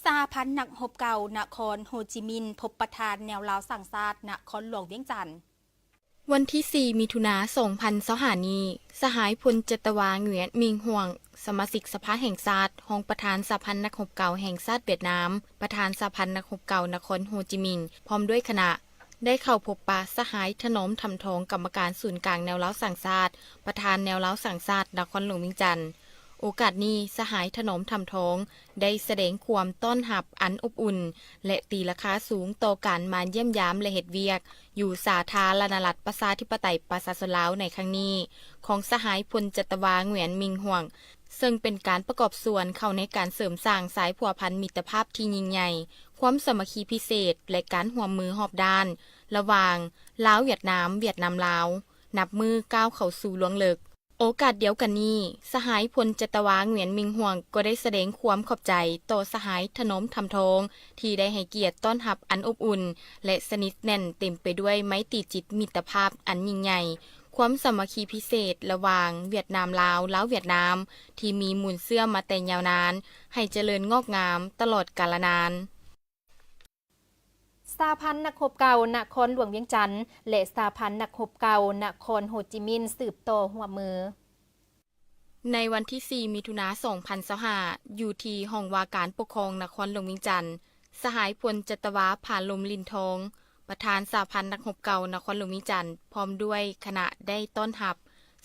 ສະຫະພັນນັກຮົບເກົ່ານະຄອນໂຮຈິມິນ ພົບປະທານແນວລາວສ້າງຊາດນະຄອນຫຼວງວຽງຈັນ. ວັນທີສີ່ ມິຖຸນາ ສອງພັນຊາວຫ້ານີ້, ສະຫາຍ ພົນຈັດຕະວາ ຫງວຽນ ມິງ ຫວງ ສະມາຊິກສະພາແຫ່ງຊາດ, ຮອງປະທານສະຫະພັນນັກຮົບເກົ່າແຫ່ງຊາດຫວຽດນາມ, ປະທານສະຫະພັນນັກຮົບເກົ່ານະຄອນໂຮຈິມິນ ພ້ອມດ້ວຍຄະນະ ໄດ້ເຂົ້າພົບປະສະຫາຍ ຖະໜອມ ທຳທອງ ກຳມະການສູນກາງແນວລາວສ້າງຊາດ, ປະທານແນວລາວສ້າງຊາດນະຄອນຫຼວງວຽງຈັນ. ໂອກາດນີ້, ສະຫາຍ ຖະໜອມ ທຳທອງ ໄດ້ສະແດງຄວາມຕ້ອນຮັບອັນອົບອຸ່ນ ແລະ ຕີລາຄາສູງຕໍ່ການມາຢ້ຽມຢາມ ແລະ ເຮັດວຽກຢູ່ສາທາລະນະລັດ ປະຊາທິປະໄຕ ປະຊາຊົນລາວໃນຄັ້ງນີ້ ຂອງສະຫາຍ ພົນຈັດຕະວາ ຫງວຽນ ມິງ ຫວງ ເຊິ່ງເປັນການປະກອບສ່ວນເຂົ້າໃນການເສີມສ້າງສາຍພົວພັນມິດຕະພາບທີ່ຍິ່ງໃຫຍ່, ຄວາມສາມັກຄີພິເສດ ແລະ ການຮ່ວມມືຮອບດ້ານ ລະຫວ່າງ ລາວ-ຫວຽດນາມ, ຫວຽດນາມ-ລາວ ນັບມື້ກ້າວເຂົ້າສູ່ລວງເລິກ. ໂອກາດດຽວກັນນີ້, ສະຫາຍ ພົນຈັດຕະວາ ຫງວຽນ ມິງ ຫວງ ກໍໄດ້ສະແດງຄວາມຂອບໃຈຕໍ່ສະຫາຍ ຖະໜອມ ທຳທອງ ທີ່ໄດ້ໃຫ້ກຽດຕ້ອນຮັບອັນອົບອຸ່ນ ແລະ ສະໜິດແໜ້ນເຕັມໄປດ້ວຍໄມຕີຈິດມິດຕະພາບອັນຍິ່ງໃຫຍ່, ຄວາມສາມັກຄີພິເສດລະຫວ່າງຫວຽດນາມ-ລາວ, ລາວ-ຫວຽດນາມ ທີ່ມີມູນເຊື້ອມາແຕ່ຍາວນານ ໃຫ້ຈະເລີນງອກງາມຕະຫຼອດກາລະນານ. ສະຫະພັນນັກຮົບເກົ່ານະຄອນຫຼວງວຽງຈັນ ແລະ ສະຫະພັນນັກຮົບເກົ່ານະຄອນໂຮຈິມິນ ສືບຕໍ່ຮ່ວມມື. ໃນວັນທີສີ່ ມິຖຸນາ ສອງພັນຊາວຫ້າ ຢູ່ທີ່ຫ້ອງວ່າການປົກຄອງນະຄອນຫຼວງວຽງຈັນ, ສະຫາຍ ພົນຈັດຕະວາ ຜາລົມ ລິນທອງ ປະທານສະຫະພັນນັກຮົບເກົ່ານະຄອນຫຼວງວຽງຈັນ ພ້ອມດ້ວຍຄະນະໄດ້ຕ້ອນຮັບ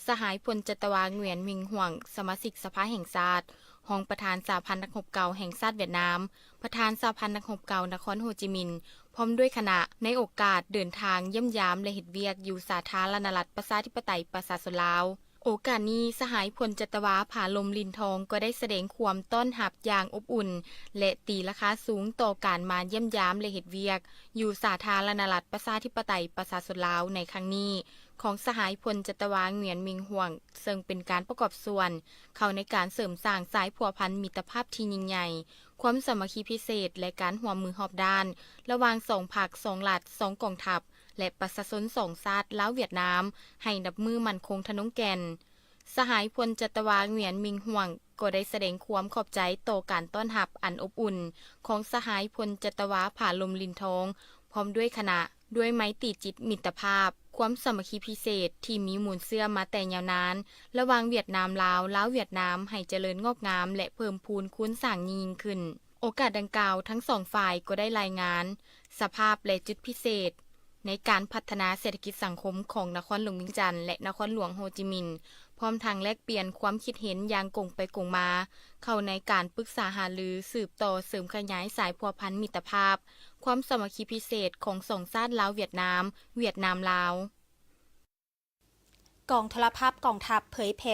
ສະຫາຍ ພົນຈັດຕະວາ ຫງວຽນ ມິງ ຫວງ ສະມາຊິກສະພາແຫ່ງຊາດ, ຮອງປະທານສະຫະພັນນັກຮົບເກົ່າແຫ່ງຊາດຫວຽດນາມ, ປະທານສະຫະພັນນັກຮົບເກົ່ານະຄອນໂຮຈິມິນ ພ້ອມດ້ວຍຄະນະ ໃນໂອກາດເດີນທາງຢ້ຽມຢາມ ແລະ ເຮັດວຽກຢູ່ສາທາລະນະລັດ ປະຊາທິປະໄຕ ປະຊາຊົນລາວ. ໂອກາດນີ້, ສະຫາຍ ພົນຈັດຕະວາ ຜາລົມ ລິນທອງ ກໍໄດ້ສະແດງຄວາມຕ້ອນຮັບຢ່າງອົບອຸ່ນ ແລະ ຕີລາຄາສູງຕໍ່ການມາຢ້ຽມຢາມ ແລະ ເຮັດວຽກຢູ່ສາທາລະນະລັດ ປະຊາທິປະໄຕ ປະຊາຊົນລາວໃນຄັ້ງນີ້ ຂອງສະຫາຍ ພົນຈັດຕະວາ ຫງວຽນ ມິງ ຫວງ ເຊິ່ງເປັນການປະກອບສ່ວນເຂົ້າໃນການເສີມສ້າງສາຍພົວພັນມິດຕະພາບທີ່ຍິ່ງໃຫຍ່, ຄວາມສາມັກຄີພິເສດ ແລະ ການຮ່ວມມືຮອບດ້ານ ລະຫວ່າງສອງພັກ, ສອງລັດ, ສອງກອງທັບ ແລະ ປະຊາຊົນສອງຊາດ ລາວ-ຫວຽດນາມ ໃຫ້ນັບມື້ໝັ້ນຄົງທະນົງແກ່ນ. ສະຫາຍ ພົນຈັດຕະວາ ຫງວຽນ ມິງ ຫວງ ກໍໄດ້ສະແດງຄວາມຂອບໃຈຕໍ່ການຕ້ອນຮັບອັນອົບອຸ່ນຂອງສະຫາຍ ພົນຈັດຕະວາ ຜາລົມ ລິນທອງ ພ້ອມດ້ວຍຄະນະ ດ້ວຍໄມຕີຈິດມິດຕະພາບ, ຄວາມສາມັກຄີພິເສດທີ່ມີມູນເຊື້ອມາແຕ່ຍາວນານ ລະຫວ່າງຫວຽດນາມ-ລາວ, ລາວ-ຫວຽດນາມ ໃຫ້ຈະເລີນງອກງາມ ແລະ ເພີ່ມພູນຄູນສ້າງຍິ່ງໆຂຶ້ນ. ໂອກາດດັ່ງກ່າວ, ທັງສອງຝ່າຍກໍໄດ້ລາຍງານສະພາບ ແລະ ຈຸດພິເສດໃນການພັດທະນາເສດຖະກິດສັງຄົມຂອງນະຄອນຫຼວງວຽງຈັນ ແລະ ນະຄອນຫຼວງໂຮຈິມິນ ພ້ອມທັງແລກປ່ຽນຄວາມຄິດເຫັນຢ່າງກົງໄປກົງມາ ເຂົ້າໃນການປຶກສາຫາລືສືບຕໍ່ເສີມຂະຫຍາຍສາຍພົວພັນມິດຕະພາບ, ຄວາມສາມັກຄີພິເສດຂອງສອງຊາດລາວ-ຫວຽດນາມ, ຫວຽດນາມ-ລາວ. ກອງໂທລະພາບກອງທັບເຜີຍແຜ່